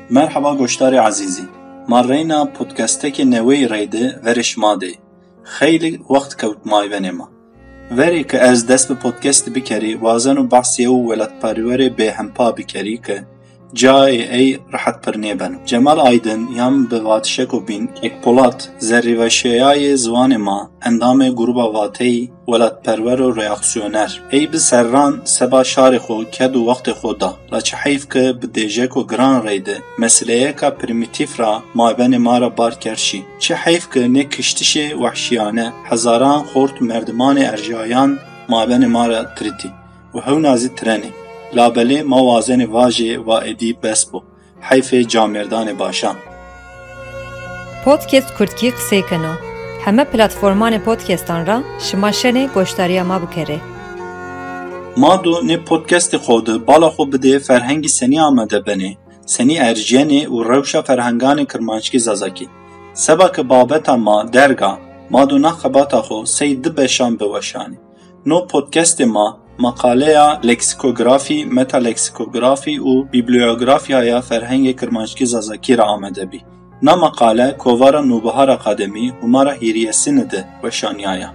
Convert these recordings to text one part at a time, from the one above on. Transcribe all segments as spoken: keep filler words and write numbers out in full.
Merheba goşdarê ezîzî. Ma reyna podcastekê neweyî reyde verê şima de. Xeylî wext kewt maybenê ma. Verê ke ez dest bi podcast bikerî, wazeno behsê ew welatperwerê bêhempa bikerî ke cayê ey rehet pir nêbeno. Cemal Aydin yan bi vatişeko bîn, Kek Polat, zerrîveşeyayê ziwanê ma, endamê grûba vateyî, welatperwer û reaksiyoner. Ey bi serran seba şarê xwe, ked û wextê xwe da. La çi heyf ke bi dêjeko giran reyde, meseleyeka primîtîf ra mabenê ma ra bar kerşî. Çi heyf ke nê kiştişê wehşiyane hezaran xort û merdimanê erjayan mabenê ma ra tiritî û hewna zî tirenê. Labelê ma wazenê vajê va êdî bes bo. Heyfê camêrdanê başan. Podcast Kurdkî qisey keno. Heme platformanê podcastan ra şima şenê goşdariya ma bikerê. Ma do nê podcastê xo de bala xo bidê ferhengî senî amade benê, senî erjiyenê û rewşa ferhenganê kirmanckî zazakî. Seba ke babeta ma derg a, ma do na xebata xo sey di beşan biweşanê. No podcastê ma meqaleya leksikografî, metaleksikografî û bîbliyografyaya ferhengê kirmanckî zazakî ra amade bî. Na meqale kovara Nûbihar Akademî hûmara hîriyesîne de weşaniyaya.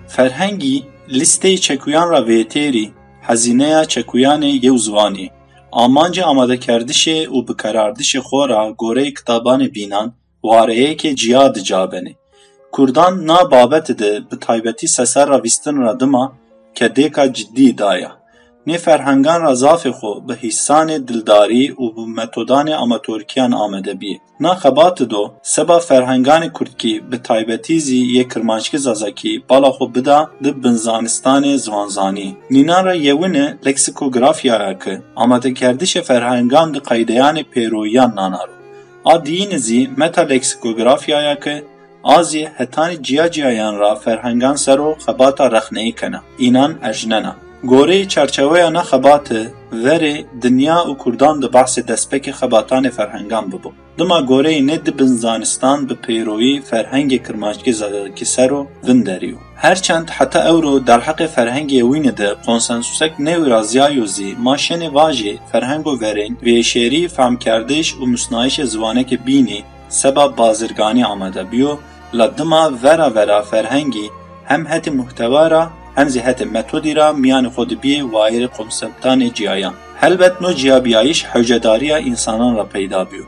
Ferhengî lîsteyê çekuyan ra vêtêrî, hezîneya çekuyanê yew ziwanî, amancê amadekerdişê û bikarardişê xo ra goreyê kitabanê bînan wareyêkê ciya dicabenê. Kurdan na babetê de bi taybetî seser ra vîstin ra dima kedêka cidî daya. Nê ferhengan ra zafê xo bi hîsanê dildarî û bi metodanê amatorkiyan amade bîyê. Na xebate do seba ferhenganê kurdkî bi taybetî zî yê kirmanckî zazakî bala xo bida di binzanistanê ziwanzanî. Nînan ra yewine leksikografyaya ke amadekerdişê ferhengan di qeydeyanê pêroyiyan nana ro. A diyine zî metaleksikografyaya ke a zî hetanî ciya ciyayan ra ferhengan ser o xebata rexneyî kena, înan erjnena. Goreyê çarçeweya na xebate verê dinya û kurdan di behsê destpêkê xebatanê ferhengan bibo. Dima goreyê nê di binzanistan bi pêroyî ferhengê kirmanckî zazakî ser o vinderî yo. Her çend heta ewro derheqê ferhengê wîne de konsensusek nêwiraziyayo zî ma şenê vajê ferhengo verên vêşêrî, fehmkerdiş û musnayişê ziwanekê bînî seba bazirganî amade bîyo, la dima vera vera ferhengî hem hetê muhtewa ra hem zî hetê metodî ra miyanê xo de bîyê wayirê konseptanê ciyayan. Helbet no ciyabîyayîş hewcedariya însanan ra peyda bîyo.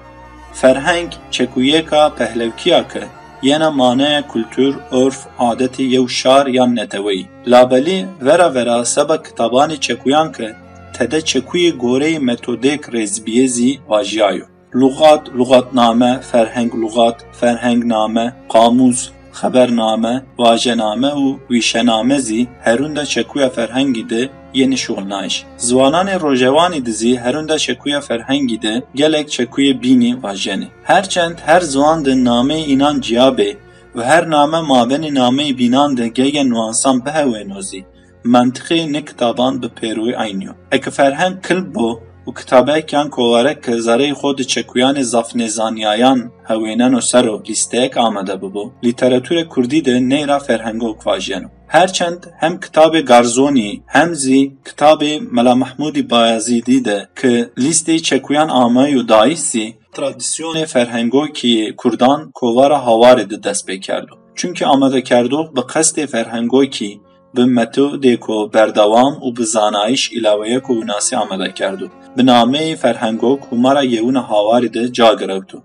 Ferheng çekuyêka pehlewkiya ke yena maneya kultur, orf, adetê yew şar yan neteweyî. Labelî vera vera seba kitabanê çekuyan ke tede çekuyê goreyê metodêk rêzbîyê zî vajiyayo. Lugat, lugatname, ferheng lugat, ferhengname, qamûs, xebername, vajename û wîşename zî herûnda çekuya ferhengî de yê nişuxulnayîş. Ziwananê rojewanî de zî herûnda çekuya ferhengî de gelek çekuyê bînî vajenê. Her çend her ziwan de nameyê înan ciya bê û her name mabenê nameyê bînan de gelgên nuansan bihewêno zî, mentiqê nê kitaban bi pêroyî eynî yo. Eke ferheng kilb bo û kitabek yan kovarek ke zereyê xo di çekuyanê zafnêzaniyayan hewêneno ser o lîsteyek amade bibo, lîteraturê kurdî de ney ra ferhengok vajiyeno. Her çend hem kitabê Garzonî hem zî kitabê Mela Mehmûdî Bayezîdî de ke lîsteyê çekuyan ameyo dayîş zî, tradisyonê ferhengokî yê kurdan kovara Hawarê de dest pê kerdo. Çunkî amadekerdok bi qestê ferhengokî, bi metodêko berdewam û bi zanayîş îlaweyeko winasî amade kerdo. Bi nameyê ferhengok hûmara yewina Hawarê de ca girewto.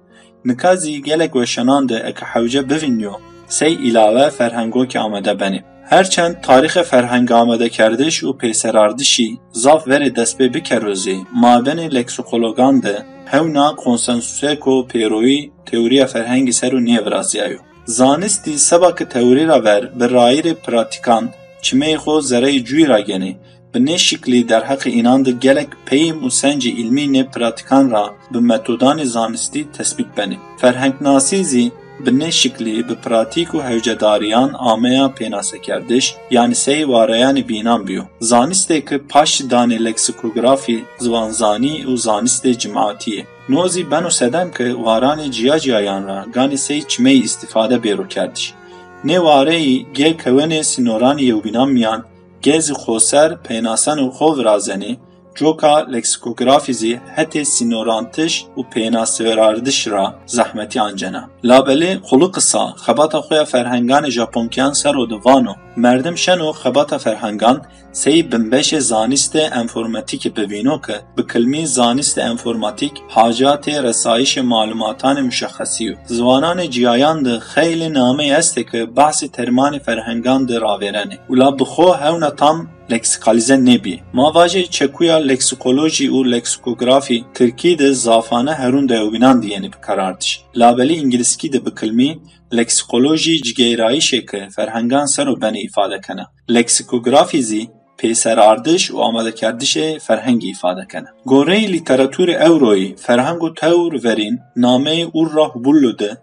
Nika zî gelek weşanan de eke hewce bivînyo, sey îlawe ferhengokî amade benê. Her çend tarîxê ferhenga amadekerdiş û pêserardişî zaf verê dest pê bikero zî, mabenê leksîkologan de hewna konsensusêko pêroyî teoriya ferhengî ser o nêviraziyayo. Zanistî seba ke teorî ra ver bi rayîrê pratîkan çimeyê xo zereyê cuyî ra genê, bi nê şiklî derheqê înan de gelek peyîm û sencê îlmî nê pratîkan ra bi metodanê zanistî tesbît benê. Ferhengnasî zî bi nê şiklî bi pratîk û hewcedariyan ameya pênasekerdiş, yanî sey wareyanê bînan bîyo. Zanistê ke paşt danê leksîkografî, ziwanzanî û zanistê cimatî yê. No zî beno sedem ke waranê ciya ciyayan ra ganî sey çimeyî îstîfade bêro kerdiş. Nê wareyî gê kewenê sînoranî yewbînan miyan, gê zî xoser pênasen û xo virazenê, coka leksikografî zî hetê sînorantiş û pênasewerardiş ra zehmetî ancena. Labelê Xuluqisa xebata xo ya ferhenganê Japonkiyan ser o di vano, merdim şeno xebata ferhengan sey binbeşê zanîstê enformatîkî bivîno ke bi kilmî zanîstê enformatîk hacatê resayîşê malumatanê muşexesî yo. Ziwananê ciyayan de xeylê nameyê estê ke behsê termanê ferhengan de ravêrenê. Û la bi xo hewna tam leksikalîze nêbî. Ma vajê çekuya leksikolojî û leksikografî tirkî de zafane herûn de ewbînan diyêne bi karardiş. Labelî îngilizkî de bi kilmî leksikolojî cigêrayîşê ke ferhengan ser o benê îfade kena. Leksikografî zî pêserardiş û amadekerdişê ferhengî îfade kena. Goreyê lîteraturê ewroyî, ferhengo tewr verîn nameyê Urra Hubullu de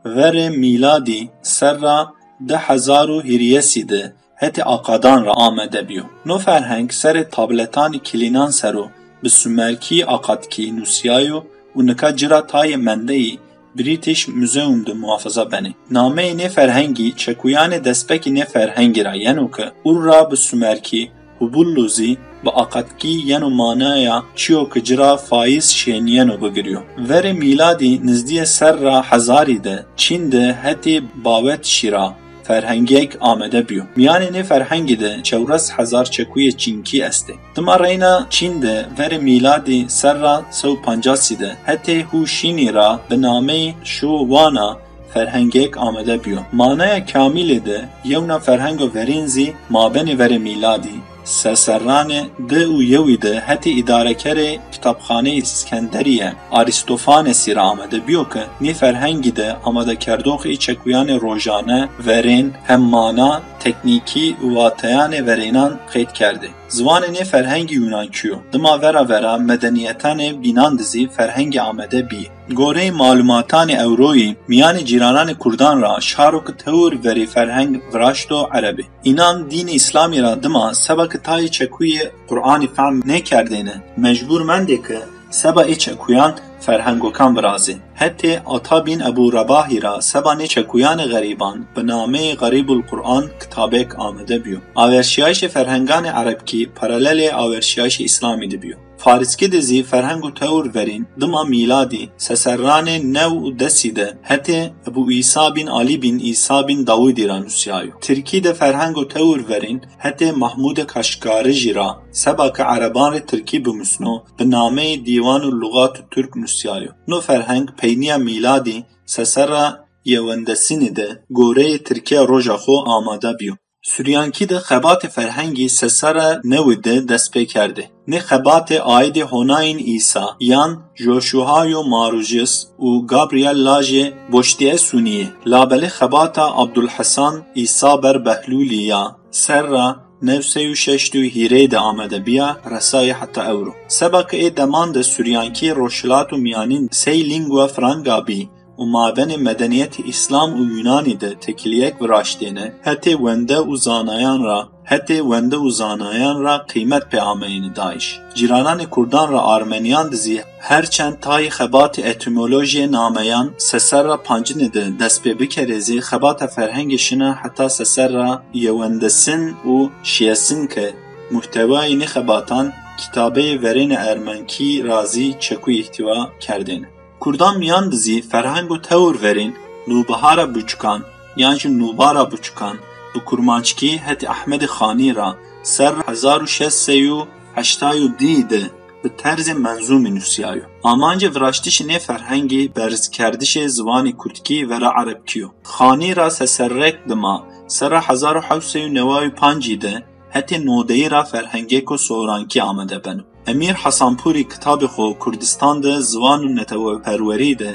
verê mîladî serra di hezar û hîriyesî de hetê Aqadan ra amade bîyo. No ferheng serê tabletanî kilînan ser o bi sumerkî Aqadkî nusîyayo û nika cira tayê mendeyî British Museum de muhafaza benê. Nameyê nê ferhengî çekuyanê destpêkî nê ferhengî ra yeno ke Urra bi sumerkî, Hubullu zî bi Aqadkî yeno manaya çiyo ke cira fayîz şênîyeno bigiriyo. Verê mîladî nizdîyê serra hezarî de Çîn de hetê Bawetşî ra ferhengêk amade bîyo. Mîyanê nê ferhengî de çewres hezar çekuyê çînkî estê. Dima reyna Çîn de verê mîladî serra sey û pancasî de hetê Hu Şînî ra bi nameyê Shu Wana ferhengêk amade bîyo. Manaya kamîlê de yewna ferhengo verîn zî mabenê verê mîladî seserranê di û yewî de hetê îdarekerê kitabxaneyê Îskenderiye Arîstofanesî ra amade bîyo ke nê ferhengî de amadekerdoxê çekuyanê rojane, verên, hem mana, teknîkî û wateyanê verênan qeyd kerdê. Ziwanê nê ferhengî Yunankî yo. Dima vera vera medeniyetanê bînan de zî ferhengî amade bî. Goreyê malumatanê ewroyî, mîyanê cîrananê kurdan ra şaro ke tewr verî ferheng viraşto erebê. Înan dînê îslamî ra dima seba ke tayê çekuyê Qur'anî fehm nêkerdêne, mecbûr mendê ke seba ê çekuyan ferhengokan virazê. Hetê Ata bîn Ebû Rebahî ra seba nê çekuyanê xerîban bi nameyê Xerîbul Qur'an kitabêk amade bîyo. Averşiyayişê ferhenganê erebkî paralelê averşiyayişê îslamî de bîyo. Fariskî de zî ferhengo tewr verîn dima mîladî seserranê new û desî de hetê Ebû Îsa bîn Alî bîn Îsa bîn Dawidî ra nusîyayo. Tirkî de ferhengo tewr verîn hetê Mahmûdê Kaşgarijî ra seba ke ereban rê tirkî bimusno, bi nameyê Dîwanul Lugatut Türk nusîyayo. No ferheng peynîya mîladî seserra yewendesinî de goreyê tirkîya roja xo amade bîyo. Suryankî de xebatê ferhengî seserra newî de dest pê kerdê. Nê xebatê aîdê Honayîn Îsa yan Joşuhayo Marujis û Gabriel lajê Boştîesunî yê. Labelê xebata Abdulhesan Îsa ber Behlûlî ya serra new sey û şeştî û hîrê de amade bîya, resayê heta ewro. Seba ke ê deman de Suryankî Rojhilat û Mîyanîn sey lingua franca bî û mabenê medeniyetê Îslam û Yunanî de tekiliyek viraştêne, hetê wende û zanayan ra, hetê wende û zanayan ra qîmet pê ameyêne dayîş. Cîrananê kurdan ra armeniyan de zî her çend tayê xebatê etîmolojiyê nameyan seserra pancine de dest pê bikerê zî xebata ferhengê şina heta seserra yewendesin û şiyesin ke muhtewayê nê xebatan kitabeyê verêne ermenkî ra zî çekû îhtiwa kerdêne. Kurdan miyan de zî ferhengo tewr verîn Nûbihara Buçukan yan jî Nûbara Buçukan bi kurmanckî hetê Ehmedê Xanî ra ser hezar û şeş sey û heştay û dî de bi terzê menzûmî nusîyayo. Amancê viraştişê nê ferhengî berzkerdişê ziwanê kurdkî vera erebkî yo. Xanî ra seserrek dima, serra hezar û hewt sey û neway û pancî de hetê nodeyî ra ferhengêko sorankî amade beno. Emîr Hesanpûrî kitabê xo Kurdistan de ziwan û neteweperwerî de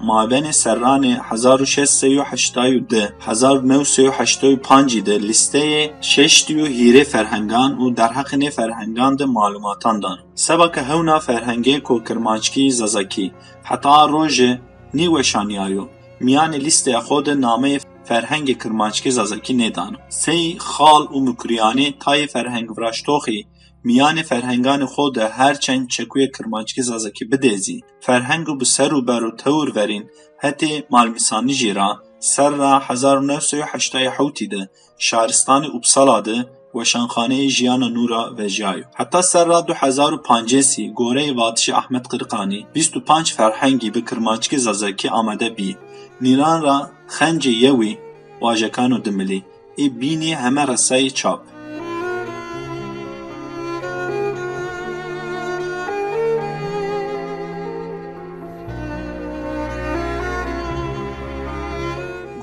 mabenê serranê hezar û şeş sey û heştay û du, hezar û new sey û heştay û pancî de lîsteyê şeştî û hîrê ferhengan û derheqê nê ferhengan de malûmatan dano. Seba ke hewna ferhengêko kirmanckî zazakî heta a roje nîweşanîyayo, mîyanê lîsteya xo de nameyê ferhengê kirmanckî zazakî nêdano. Sey Xal û Mukriyanî tayê ferhengviraştoxî mîyanê ferhenganê xo de her çend çekuyê kirmanckî zazakî bidê zî, ferhengo bi ser û bero tewr verîn hetê Malmîsanijî ra Serra hezar û neh sed û heştay û hewtî de şaristanê Uppsala de weşanxaneyê Jiyana Nû ra vejiyayo. Heta serra du hezar û pancêsî goreyê vatişê Ahmet Qirqanî bîst û panc ferhengî bi kirmanckî zazakî amade bî. Nîran ra xencê yewî, wajekano dimilî, ê bînî heme resayê çap.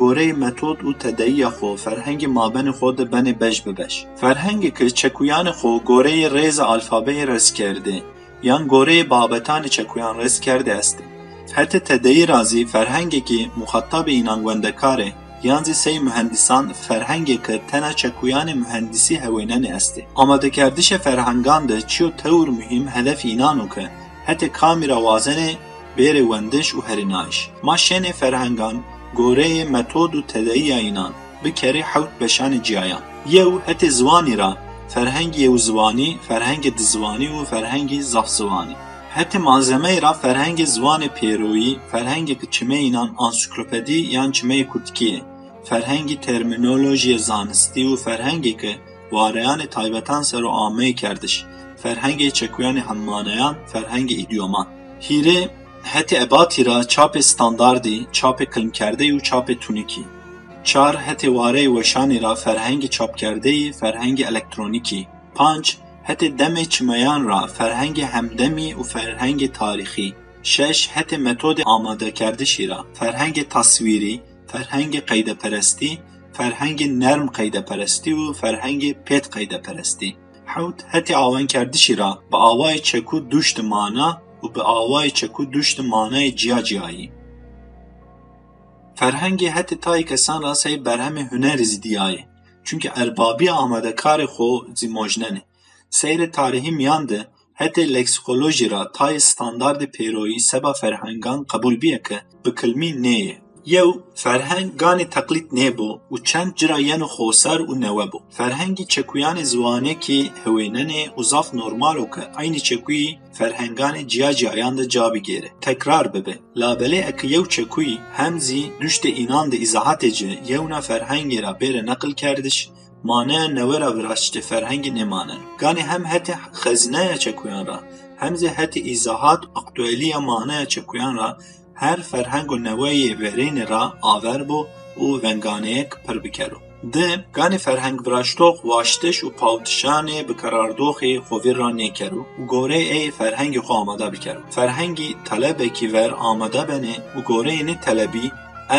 Goreyê metod û tedeyiya xwe, ferhengê mabenê xwe de benê beş bi beş. Ferhengê ke çekuyanê xwe goreyê rêza alfabeyê reskerdê, yan goreyê babetanê çekuyan reskerdê estê. Hetê tedeyî ra zî ferhengekî muxatabê înan wendekarê, yan zî sey muhendisan ferhengê ke tena çekuyanê muhendisî hewênenê estê. Amadekerdişê ferhengan de çiyo tewr muhîm hedefê înan o ke hetê kamî ra wazenê bêrê wendiş û herînayîş. Ma şênê ferhengan goreyê metod û tedeyiya înan bikerê hewt beşanê ciyayan. Yew, hetê ziwanî ra, ferhengê yewziwanî, ferhengê dizwanî û ferhengê zafziwanî. Hetê malzemeyî ra, ferhengê ziwanê pêroyî, ferhengê ke çimê înan ansîklopedî yan çimeyê kurdkî yê, ferhengê termînolojiyê zanistî û ferhengê ke wareyanê taybetan ser o ameyê kerdiş, ferhengê çekuyanê hemmaneyan, ferhengê îdyoman. Hîrê, hetê ebatî ra çapê standardî, çapê kilmkerdeyî û çapê tunîkî. Çar, hetê wareyê weşanî ra ferhengê çapkerdeyî, ferhengê elektronîkî. Panc, hetê demê çimeyan ra ferhengê hemdemî û ferhengê tarîxî. Şeş, hetê metodê amadekerdişî ra ferhengê taswîrî, ferhengê qeydeperestî, ferhengê nerm qeydeperestî û ferhengê pêt qeydeperestî. Hewt, hetê awankerdişî ra bi awayê çekû dûş di mana û bi awayê çekû dûş di manayê ciya ciyayî. Ferhengê hetê tayê kesan ra sey berhemê hunerî zî diyayê. Çunkî erbabiya amadekarê xwe zî mojnenê. Seyrê tarîhî miyan de hetê leksikolojî ra tayê standardê pêroyî seba ferhengan qebûl bîye ke bi kilmî nê yê. Yew, ferheng ganê teqlîd nêbo û çend ci ra yeno xosar û newe bo. Ferhengê çekuyanê ziwanekî hewênenê û zaf normal o ke eynî çekuyî ferhenganê ciya ciyayan de ca bigêre, tekrar bibe. Labelê eke yew çekuyî hem zî duştê înan de îzahatê ci yewna ferhengê ra bêre neqilkerdiş, maneya newe ra viraştê ferhengî nêmaneno. Ganê hem hetê xezîneya çekuyan ra, hem zî hetê îzahat aktueliya maneya çekuyan ra her ferheng û neweyê verênê ra aver bo û venganeyek pir bikero. Di, ganê ferhengviraştox waştiş û pawtişanê bikarardoxê xwe vîr ra nêkero û goreyê ey ferhengê xwe amade bikero. Ferhengî telebekî ver amade benê û goreyê nê telebî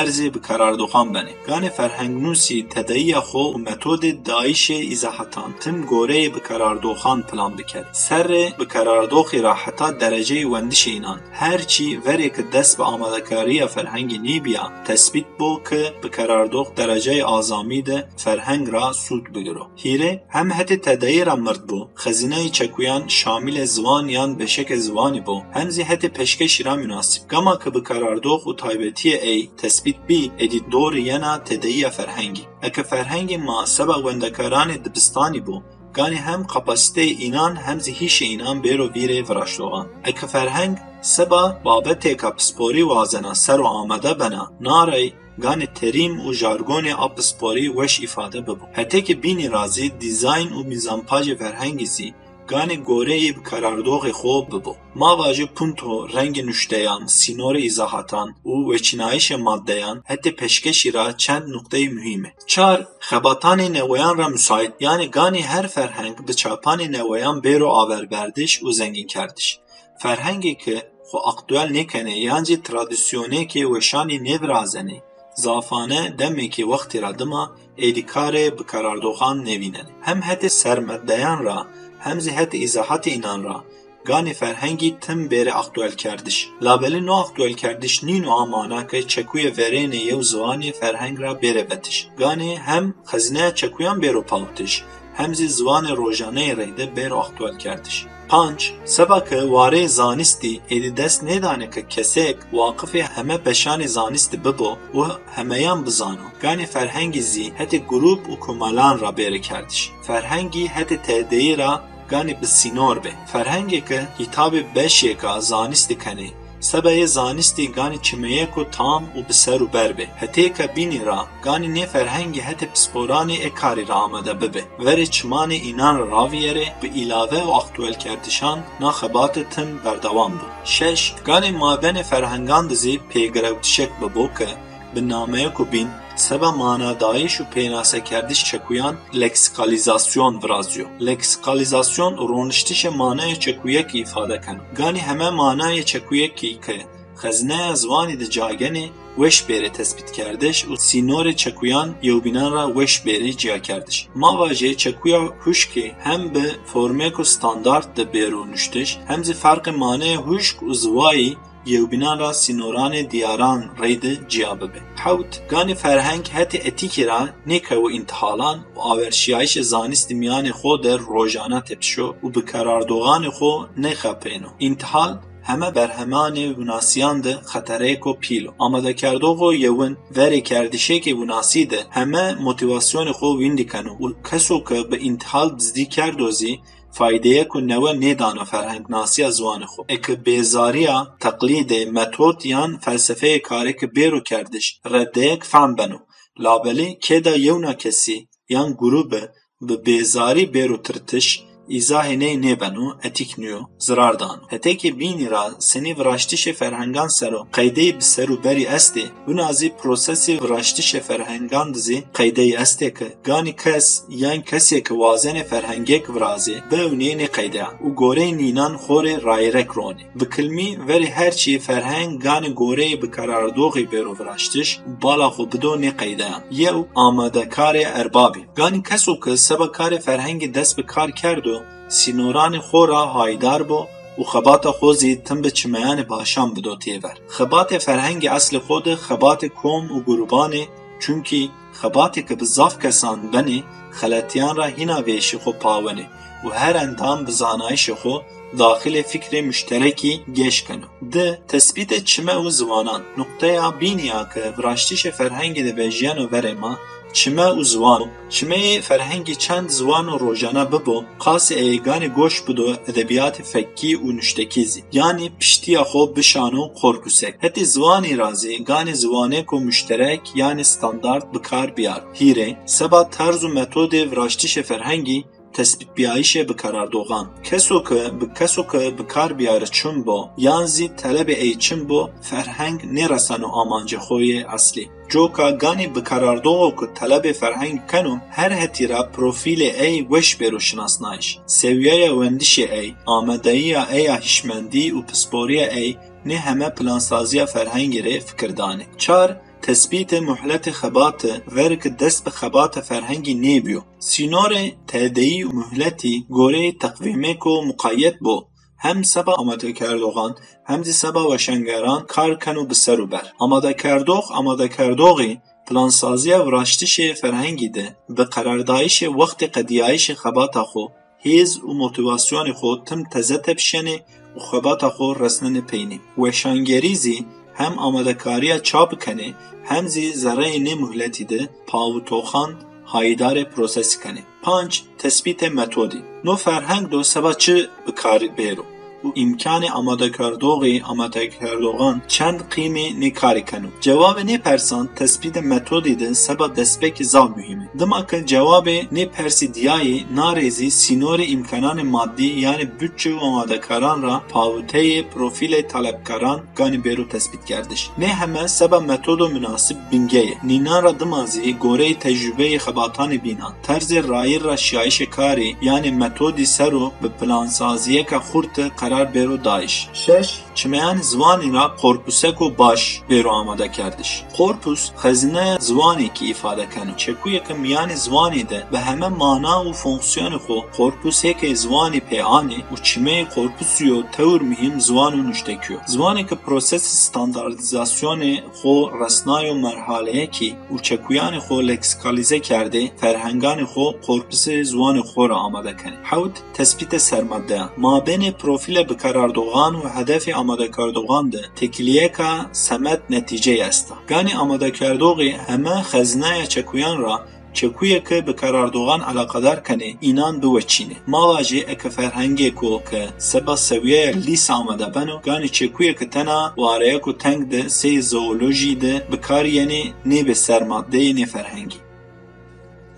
erzê bikarardoxan benê. Ganê ferhengnûsî tedeyiya xwe û metodê dayîşê îzahatan tim goreyê bikarardoxan plan bikerê. Serrê bikarardoxî ra heta dereceyê wendişê înan, her çî verê ke dest bi amadekariya ferhengî nîbiya, tesbît bo ke bikarardox dereceyê azamî de ferheng ra sûd bigiro. Hîrê, hem hetê tedeyê ra mird bo, xezîneyê çekuyan şamilê ziwan yan beşeke ziwanî bo, hem zî hetê pêşkêşî ra munasib. Gama ke bikarardox û taybetiyê ey tesbît bî, êdî dorê yena tedeyiya ferhengî. Eke ferhengê ma seba wendekaranê dibistanî bo, ganê hem kapasiteyê înan hem zî hîşê înan bêro vîrê viraştoxan. Eke ferheng seba babetêka pisporî wazena ser o amade bena, narey ganê terîm û jargonê a pisporî weş îfade bibo. Hetêkê bînî ra zî dîzayn û mîzanpajê ferhengî zî ganê goreyê bikarardoxê xwe bibo. Ma vajê punto, rengê nuşteyan, sînorê îzahatan û weçînayîşê maddeyan hetê pêşkêşî ra çend nuqteyê muhîm e. Çar, xebatanê neweyan ra musaît, yanî ganê her ferheng bi çapanê neweyan bêro averberdiş û zengînkerdiş. Ferhengê ke xwe aktuel nêkenê yan jî tradisyonêkê weşanî nêvirazenê, zafane demêkê wextî ra dima êdî karê bikarardoxan nêvînenê. Hem hetê sermedeyan ra, hem zî hetê îzahatê înan ra, ganê ferhengî tim bêre aktuelkerdiş. Labelê no aktuelkerdiş nîno a mana ke çekuyê verênê yew ziwanê ferheng ra bêre vetiş. Ganê hem xezîneya çekuyan bêro pawitiş, hem zî ziwanê rojaneyê reyde bêro aktuelkerdiş. Panc, seba ke wareyê zanistî êdî dest nêdane ke kesêk waqifê heme beşanê zanistî bibo û hemeyan bizano, ganê ferhengî zî hetê grûp û komelan ra bêre kerdiş. Ferhengî hetê tedeyî ra ganê bi sînor be. Ferhengê ke hîtabê beşêka zanistî kenê, Seba yê zanistî ganî çimeyeko tam û bi ser û ber bê. Hetêka bînî ra, ganî nê ferhengî hetê pisporanê ê karî ra amade bibe. Verê çimanê înan ra raviyerê, bi îlave û aktuelkerdişan na xebate tim berdewam bo. Şeş, ganî mabenê ferhengan de zî pêgirewtişek bibo ke bi nameyeko bîn, seba manadayîş û pênasekerdiş çekuyan leksikalîzasyon virazîyo. Leksikalîzasyon roniştişê manayê çekuyekî îfade keno. Ganî heme manayê çekuyekî ke xezneya ziwanî de cagenê weş bêrê tespîtkerdiş û sînorê çekuyan yewbînan ra weş bêrê ciyakerdiş. Ma vajê çekuya huşkê hem bi formêko standart de bêro nuştiş, hem zî ferqê maneyê huşk û ziwayî yewbînan ra sînoranê diyaran reyde ciya bibe. Hewt, ganî ferheng hetê etîkî ra nêkewo întihalan û awerşiyayîşê zanistî miyanê xo de rojane tepişo û bi karardoxanê xo nêxapêno. Întihal heme berhemanê winasiyan de xetereyêko pîl o. Amadekerdoxo yewin verê kerdişêkê winasî de heme motîvasyonê xo wîndî keno û keso ke bi întihal dizdî kerdo zî faydeyeko newe nêdano ferhengnasiya ziwanê xo. Eke bêzariya teqlîdê metod yan felsefeyê karê ke bêro kerdiş, reddeyek fehm beno. Labelê kêda yewna kesî yan grûbe bi bêzarî bêro tirtiş, îzahê ney nêbeno, etîk nîyo, zirar dano. Hetêkê bînî ra senî viraştişê ferhengan sero qeydeyî bi ser û berî estê, wina zî prosesê viraştişê ferhengan de zî qeydeyî estê ke ganî kes yan kesê ke wazenê ferhengêk virazê, biewnê nê qeydeyan û goreyê nînan xo rê rayîrek ronê. Bi kilmî, verê her çîyê ferheng ganî goreyê bi karardoxê bêro viraştiş û bala xo bido nê qeydeyan. Yew, amadekarê erbabî. Ganî keso ke seba karê ferhengî dest bi kar kerdo, sînoranê xo ra hayîdar bo û xebata xo zî tim bi çimeyanê başan bido têver. Xebatê ferhengî eslê xo de xebatê kom û grûban ê, çunkî xebatê ke bi zaf kesan benê, xeletiyan ra hîna vêşî xo pawenê û her endam bi zanayîşê xo daxilê fikrê muşterekî geş keno. Di, tespîtê çime û ziwanan. Nuqteya bînî ya ke viraştişê ferhengî de vejîyeno verê ma, çime û ziwan o. Çimeyê ferhengî çend ziwan û rojane bibo, qasê ey ganî goş bido edebîyatê fekkî û nuştekî zî. Yanî piştîya xo bişano korpusek. Hetê ziwanî ra zî ganî ziwanêko muşterek yanî standart bi kar biyar. Hîrê, seba terz û metodê viraştişê ferhengî tespîtbiyayîşê bi karardoxan. Keso ke bi keso ke bi kar biyare çin bo, yan zî telebê ey çin bo, ferheng nêreseno amancê xo yê eslî. Coka ganî bi karardoxo ke telebê ferheng keno, her hetî ra profîlê ey weş bêro şinasnayîş. Sewiyeya wendişê ey, amadeyiya ey ya hişmendî û pisporiya ey nê heme plansaziya ferhengî rê fikir danê. Çar, tespîtê muhletê xebate, verê ke dest bi xebata ferhengî nêbîyo. Sînorê tedeyî û muhletî goreyê teqvîmêko muqeyyed bo, hem seba amadekerdoxan, hem zî seba weşangeran kar keno bi ser û ber. Amadekerdox, amadekerdoxî plansaziya viraştişê ferhengî de bi qerardayîşê wextê qediyayîşê xebata xo, hêz û motîvasyonê xo tim teze tepişenê û xebata xo resnenê peynî. Weşangerî zî hem amadekariya çap kenê, hem zî zereyê nê muhletî de pawitoxan hayîdarê prosesî kenê. Panc, tespîtê metodî. No ferheng do seba çi bi kar bêro û îmkanê amadekerdoxî, amadekerdoxan çend qîmê nê karî keno? Cewabê nê persan tespîtê metodî de seba destpêkê zaf muhîm e. Dima ke cewabê nê persî diyayî, narê zî sînorê îmkananê madî, yanî budçe û amadekaran ra pawiteyê profîlê talebkaran ganî bêro tespîtkerdiş. Nê heme seba metodo munasib bingeyê. Nînan ra dima zî goreyê tecrûbeyê xebatanê bînan, terzê rayîr ra şiyayîşê karî, yanî metodî sero bi plansaziyeke xurt de qerar bêro dayîş. Şeş, çimeyanê ziwanî ra korpuseko baş bêro amadekerdiş. Korpus xezîneya ziwanêkî îfade keno. Çekuyeke miyanê ziwanî de bi heme mana û fonksiyonê xo korpusêkê ziwanî pê anê û çimeyê korpusî yo tewr muhîm ziwan û nuştekî yo. Ziwanê ke prosesê standardîzasyonê xo resnayo merhaleyekî û çekuyanê xo leksikalîze kerdê, ferhenganê xo korpusê ziwanê xo ra amade kenê. Hewt, tespîtê sermadeyan. Mabênê profîlê bikarardoxan û hedefê amadekerdoxan de têkiliyeka semed netîceyê esta. Ganî amadekerdoxî heme xezîneya çekuyan ra Çekuyeke bi kerardoxan eleqedar kenê, înan biweçînê. Mala jî eke ferhengê ku ke seba sewiyeyek lîs amade beno, ganî çekuyeke tena wareyeko teng de sey zoolojî de bi kar yenê, nêbe ser maddeyê nê ferhengî.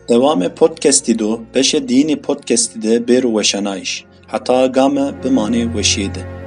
Dewamê podcastî do, beşê diyînê podcastî de bêro weşanayîş. Heta game bimanê weşiyê de.